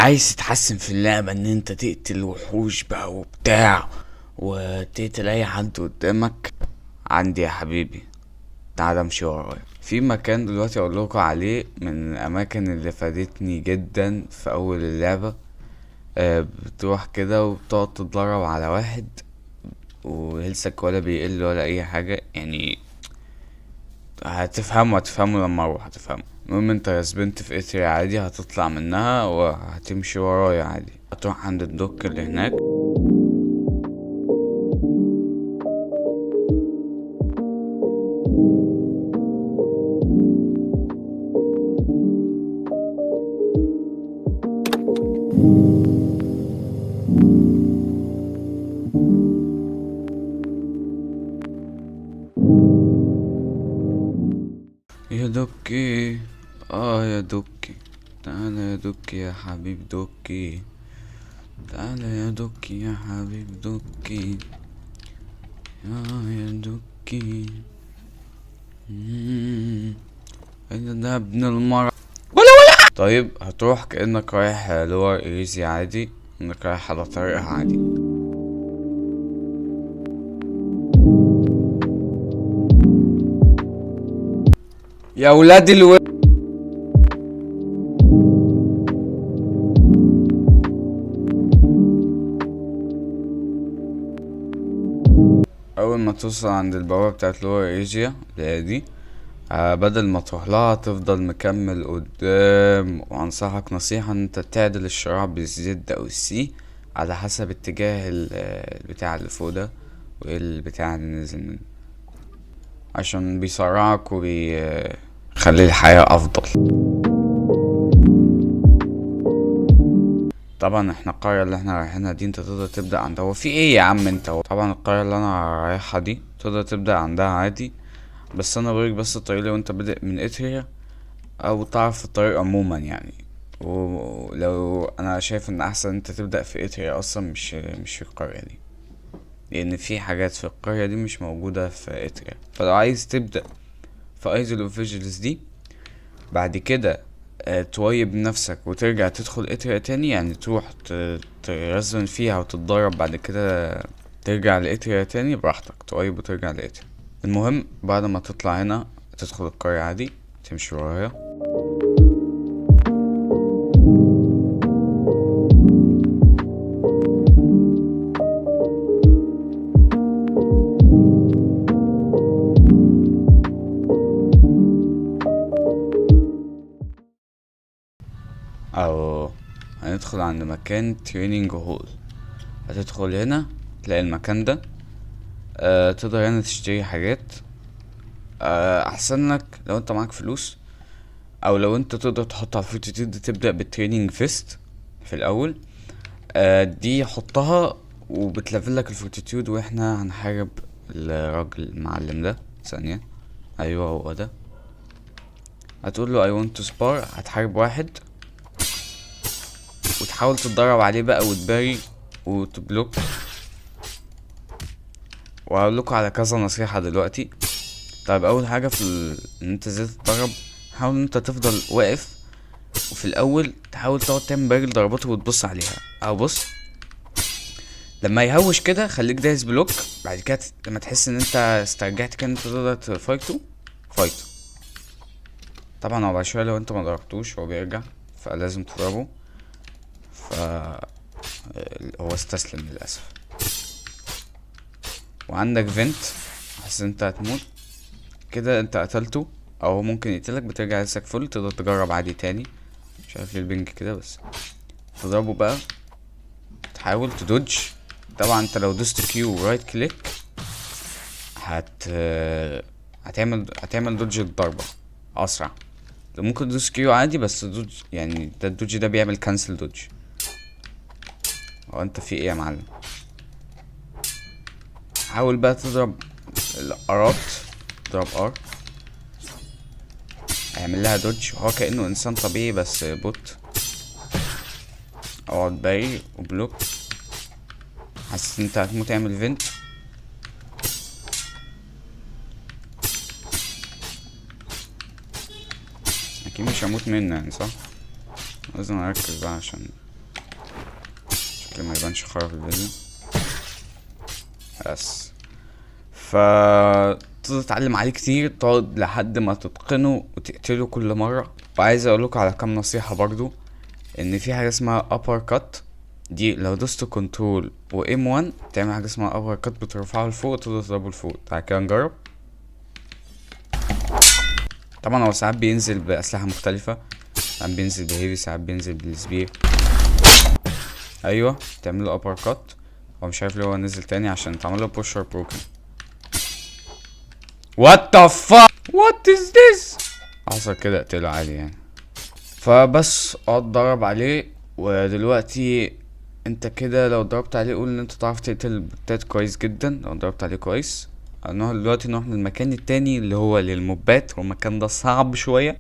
عايز تتحسن في اللعبة ان انت تقتل وحوش بقى وبتاع وتقتل اي حد قدامك، عندي يا حبيبي تعال امشي ورايا. في مكان دلوقتي اقول لكم عليه من الاماكن اللي فادتني جدا في اول اللعبة. بتروح كده وبتقعد تتدرب على واحد وهيلثك ولا بيقل ولا اي حاجة، هتفهمه لما اروح هتفهمه. المهم انت رسبنت في اتريا عادي، هتطلع منها وهتمشي ورايا عادي، هتروح عند الدك اللي هناك. يا دوكي، يا دوكي، تعالى يا دوكي يا حبيب دوكي، تعالى يا دوكي يا حبيب دوكي، يا دوكي. ايه ده ابن المرة؟ ولا ولا. هتروح كأنك رايح لور إريزيا عادي، انك رايح على طريقها عادي. يا ولاد الو-، اول ما توصل عند البوابة بتاعت لور إريزيا اللي هي دي، بدل ما تروح لها تفضل مكمل قدام. وانصحك نصيحة ان انت تعدل الشراع بالزد او السي على حسب اتجاه البتاع اللي فوق ده والبتاع اللي نزل منه، عشان بيسرعك وبيخلي الحياة افضل. طبعا احنا القرية اللي احنا رايحينها دي انت تقدر تبدأ عندها. هو في ايه يا عم انت؟ طبعا القرية اللي انا رايحها دي تقدر تبدأ عندها عادي، بس انا بوريك بس الطريق لو انت بادئ من اتريا او تعرف الطريق عموما. ولو انا شايف ان احسن انت تبدأ في اتريا اصلا، مش في القرية دي، لان في حاجات في القرية دي مش موجودة في اتريا. فلو عايز تبدأ في ايزل اوف فيجيلز دي بعد كده، تويب نفسك وترجع تدخل اتريا تاني، يعني تروح ترزن فيها وتتدرب، بعد كده ترجع لاتريا تاني براحتك، تويب وترجع لاتريا. المهم بعد ما تطلع هنا تدخل القرية عادي، تمشي ورايا. او هندخل عند مكان تريننج هول. هتدخل هنا تلاقي المكان ده، تقدر هنا تشتري حاجات. احسن لك لو انت معاك فلوس، او لو انت تقدر تحط على الفورتيتيود تبدأ بالتريننج فيست في الاول. دي حطها وبتلفل لك الفورتيتيود. واحنا هنحارب الراجل المعلم ده ثانية. ايوه هو ده. هتقول له I want to spar، هتحارب واحد وتحاول تتدرب عليه بقى وتباري وتبلوك. وهقول لكم على كذا نصيحة دلوقتي. اول حاجة في ان انت ازاي تتدرب، حاول ان انت تفضل واقف، وفي الاول تحاول تقعد تعمل باري لضرباته وتبص عليها. او بص لما يهوش كده خليك دايس بلوك، بعد كده لما تحس ان انت استرجعت كده ان انت تقدر تفايته فايته. طبعا هو بعد شويه لو انت ما ضربتوش هو بيرجع، فلازم تضربه. ف هو استسلم للاسف. وعندك فنت، حاسس ان انت هتموت كده، انت قتلته او هو ممكن يقتلك، بترجع لسك فل، تقدر تجرب عادي تاني. مش عارف ليه البنج كده، بس تضربه بقى، تحاول تدوج. طبعا انت لو دوست كيو رايت كليك هتعمل دوج الضربة اسرع. ممكن تدوس كيو عادي بس دوج، ده الدوج ده بيعمل كانسل دوج. هو انت في ايه يا معلم؟ حاول بقى تضرب الارات، اضرب ار، اعمل لها دوج. هو كأنه انسان طبيعي بس بوت. اقعد باري وبلوك. حاسس ان انت هتموت، اعمل فنت. اكيد مش هموت منه يعني، صح؟ لازم اركز بقى عشان شكلي ما يبانش خرا في الفيديو بس. ف تقدر تتعلم عليه كتير، تقعد لحد ما تتقنه وتقتله كل مرة. وعايز اقولكوا على كام نصيحة برضو، ان في حاجة اسمها upper cut، دي لو دوست control و M1 تعمل حاجة اسمها upper cut، بترفعه لفوق وتفضل تضربه لفوق. تعال كده نجرب. طبعا هو ساعات بينزل بأسلحة مختلفة، ساعات بينزل ب heavy، ساعات بينزل بال spear. ايوه تعمل له upper cut. هو مش عارف ليه هو نزل تاني، عشان اتعمل له posture broken. What the fuck, what is this؟ حصل كده اقتله عادي يعني. فبس اقعد ضرب عليه. ودلوقتي انت كده لو ضربت عليه قول ان انت تعرف تقتل البوتات كويس جدا لو ضربت عليه كويس. نروح دلوقتي نروح للمكان التاني اللي هو للموبات، والمكان ده صعب شوية.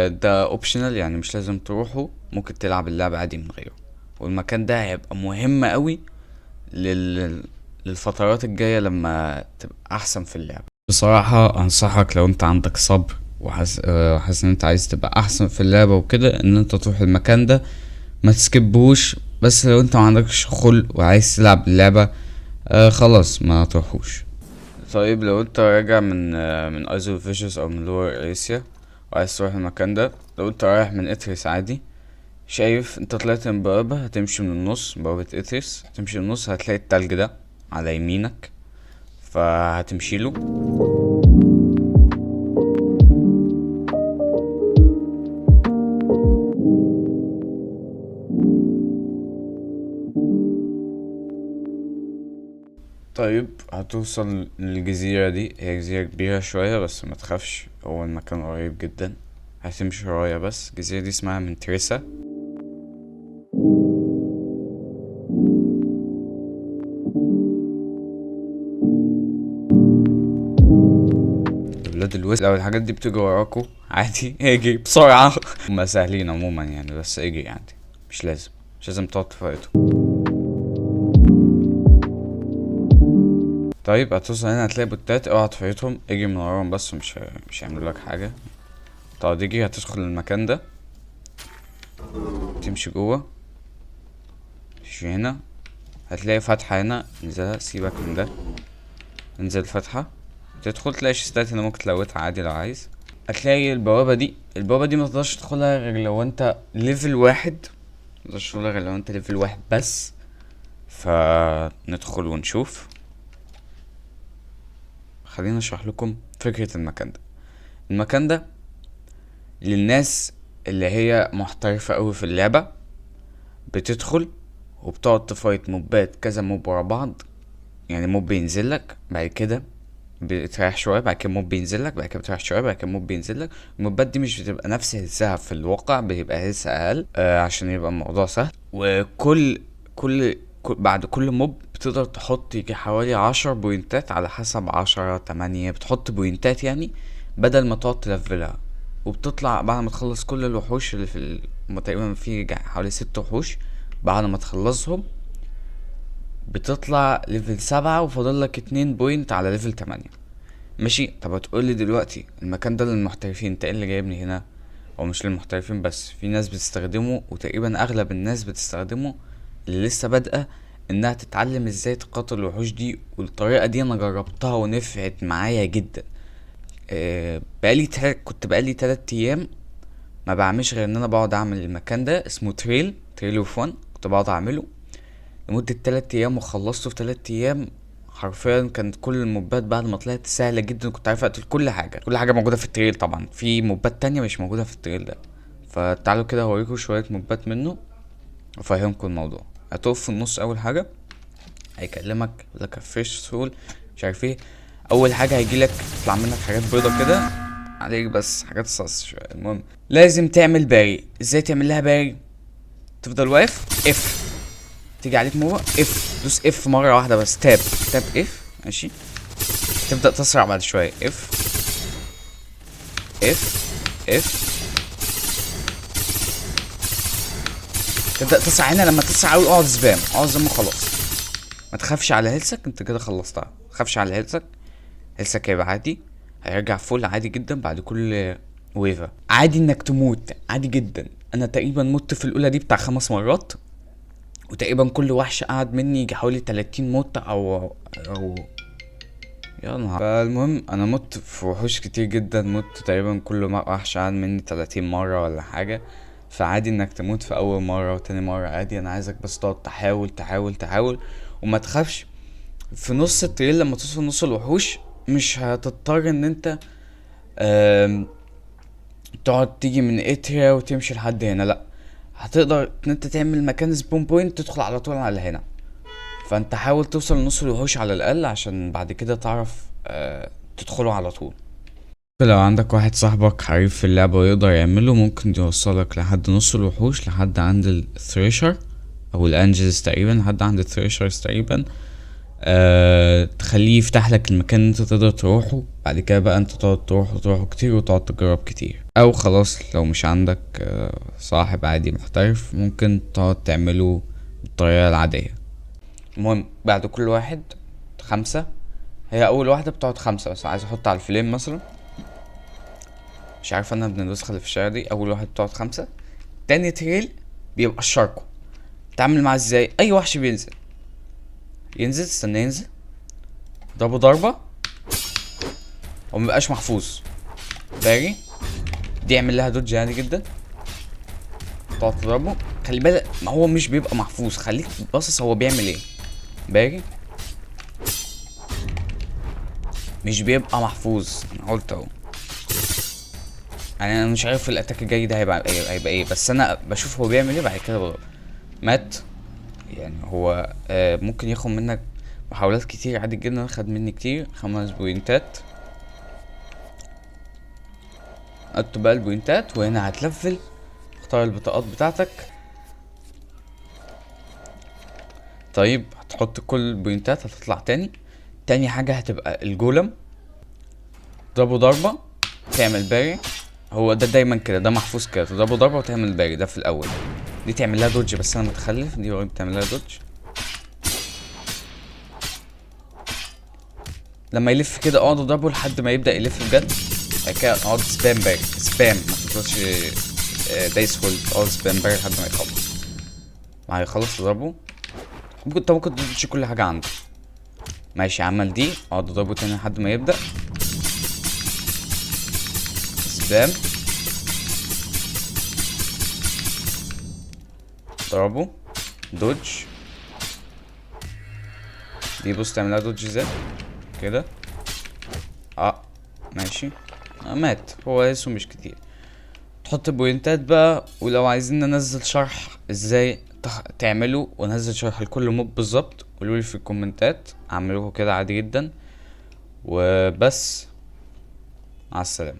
ده optional يعني مش لازم تروحه، ممكن تلعب اللعبة عادي من غيره. والمكان ده هيبقى مهم قوي للفترات الجاية لما تبقى احسن في اللعبة. بصراحة انصحك لو انت عندك صبر وحاسس ان انت عايز تبقى احسن في اللعبة وكده، ان انت تروح المكان ده ما تسكبهوش. بس لو انت ما عندكش خلق وعايز تلعب اللعبة، خلاص ما تروحوش. طيب لو انت راجع من Isle of Fishes او من Lower Eressëa وعايز تروح المكان ده، لو انت رايح من اتريس عادي، شايف انت طلعت من بوابة، هتمشي من النص، بوابة اتريس هتمشي من النص، هتلاقي التلج ده على يمينك، فهتمشي له. طيب هتوصل للجزيرة دي، هي جزيرة كبيرة شوية بس ما تخافش، هو المكان قريب جدا، هتمشي ورايا بس. الجزيرة دي اسمها منتريسا. بلاد الوست لو الحاجات دي بتجري وراكوا عادي اجري بسرعة، هما سهلين عموما يعني، بس اجري عادي، مش لازم تقعد تفايتوا. طيب هتوصل هنا هتلاقي بوتات، اوعى تفايتهم، اجري من وراهم بس، مش هيعملوا لك حاجة. تقعد تجري، هتدخل المكان ده، تمشي جوه، تمشي هنا، هتلاقي فتحة هنا، انزلها، سيبك من ده، انزل فتحة، تدخل تلاقي شيستات هنا ممكن تلوتها عادي لو عايز. هتلاقي البوابة دي، البوابة دي ما تقدرش تدخلها غير لو انت level 1، ما تقدرش تدخلها غير لو انت level 1 بس. فندخل ونشوف. خلينا اشرح لكم فكرة المكان ده. المكان ده للناس اللي هي محترفة قوي في اللعبة، بتدخل وبتقعد تفايت موبات كذا mob ورا بعض، يعني mob بينزل لك بعد كده بتريح شوية، بعد كده mob بينزل لك، بعد كده بتريح شوية، بعد كده mob بينزل لك. الموبات دي مش بتبقى نفس هزها في الواقع، بيبقى هزها اقل، عشان يبقى الموضوع سهل. وكل كل كل بعد كل mob بتقدر تحط يجي حوالي 10 بوينتات، على حسب 10 8، بتحط بوينتات يعني بدل ما تقعد تلفلها. وبتطلع بعد ما تخلص كل الوحوش اللي في تقريبا في حوالي 6 وحوش، بعد ما تخلصهم بتطلع level 7 وفاضل لك 2 point على level 8. ماشي. طب هتقولي دلوقتي المكان ده للمحترفين، انت ايه اللي جايبني هنا؟ هو مش للمحترفين بس، في ناس بتستخدمه، وتقريبا اغلب الناس بتستخدمه اللي لسه بادئه انها تتعلم ازاي تقاتل الوحوش دي. والطريقه دي انا جربتها ونفعت معايا جدا. كنت بقالي 3 ايام ما بعملش غير ان انا بقعد اعمل المكان ده، اسمه Trail of One، كنت بقعد اعمله لمدة 3 ايام وخلصته في 3 ايام حرفيا. كانت كل الموبات بعد ما طلعت سهلة جدا، كنت عارف اقتل كل حاجة، كل حاجة موجودة في ال trail. طبعا في موبات تانية مش موجودة في ال trail ده، فتعالوا كده هوريكم شوية موبات منه وافهمكم الموضوع. هتقف في النص، اول حاجة هيكلمك يقول لك fresh soul مش عارف ايه. اول حاجة هيجيلك يطلع منك حاجات بيضة كده عليك، بس حاجات صاص شوية. المهم لازم تعمل parry. ازاي تعمل لها parry؟ تفضل واقف F، تيجي عليك موبا F، دوس F مرة واحدة بس، tab tab F، ماشي. تبدأ تسرع بعد شوية، F F F، تبدأ تسرع هنا. لما تسرع قوي اقعد spam، اقعد spam وخلاص، ما تخافش على هيلثك، انت كده خلصتها. ما تخافش على هيلثك، هيلثك هيبقى عادي، هيرجع full عادي جدا بعد كل ويفا. عادي انك تموت عادي جدا. انا تقريبا مت في الاولى دي بتاع 5 مرات، وتقريبا كل وحش قعد مني يجي حوالي 30 موتة او يا نهار. فالمهم انا مت في وحوش كتير جدا، مت تقريبا كل وحش قعد مني 30 مرة ولا حاجة. فعادي انك تموت في اول مرة وتاني مرة عادي. انا عايزك بس تقعد تحاول تحاول تحاول وما تخافش. في نص ال trail لما توصل نص الوحوش مش هتضطر ان انت تقعد تيجي من اتريا وتمشي لحد هنا، لا هتقدر ان انت تعمل مكان spawn point تدخل على طول على هنا. فانت حاول توصل لنص الوحوش على الاقل عشان بعد كده تعرف تدخله على طول. لو عندك واحد صاحبك حريف في اللعبة ويقدر يعمله ممكن يوصلك لحد نص الوحوش، لحد عند ال thresher او ال angels تقريبا، لحد عند ال threshers تقريبا. تخليه يفتح لك المكان اللي انت تقدر تروحه. بعد كده بقى انت تقعد تروح وتروح كتير وتقعد تجرب كتير. او خلاص لو مش عندك صاحب عادي محترف ممكن تقعد تعمله بالطريقة العادية. المهم بعد كل واحد 5، هي اول واحدة بتقعد 5 بس. عايز احط على ال flame مثلا، مش عارف انا ابن النسخة اللي في الشارع دي. اول واحد بتقعد 5، تاني trail بيبقى الشاركو. تعمل معاه ازاي؟ اي وحش بينزل ينزل، استنى ينزل، ضربه ضربة ومبقاش محفوظ. parry دي اعمل لها dodge عادي جدا، تقعد تضربه. خلي بالك ما هو مش بيبقى محفوظ، خليك باصص هو بيعمل ايه. parry مش بيبقى محفوظ، انا قلت اهو. انا مش عارف ال attack الجاي ده هيبقى ايه، بس انا بشوف هو بيعمل ايه بعد كده بضربه. مات. هو ممكن ياخد منك محاولات كتير عادي جدا، خد مني كتير، 5 بوينتات. حط بقى البوينتات وهنا هتلفل، اختار البطاقات بتاعتك. هتحط كل البوينتات، هتطلع تاني. تاني حاجة هتبقى ال golem، تضربه ضربة تعمل parry. هو ده دايما كده، ده محفوظ كده، تضربه ضربة وتعمل parry. ده في الأول. دي تعمل لها dodge، بس أنا متخلف، دي قريب تعمل لها dodge. لما يلف كده اقعد اضربه لحد ما يبدأ يلف بجد. بعد كده اقعد spam parry، spam، ما تفضلش، دايس hold، اقعد spam parry لحد ما يخلص. ما هيخلص تضربه. انت ممكن تدوش كل حاجة عنده. ماشي، عمل دي، اقعد اضربه تاني لحد ما يبدأ spam، ضربه dodge. دي بص تعملها dodge ازاي كده. ماشي، مات. هو اسمه مش كتير. تحط بوينتات بقى، ولو عايزين ننزل شرح ازاي تعمله وننزل شرح لكل mob بالظبط قولولي في الكومنتات، اعملوه كده عادي جدا. وبس، مع السلامة.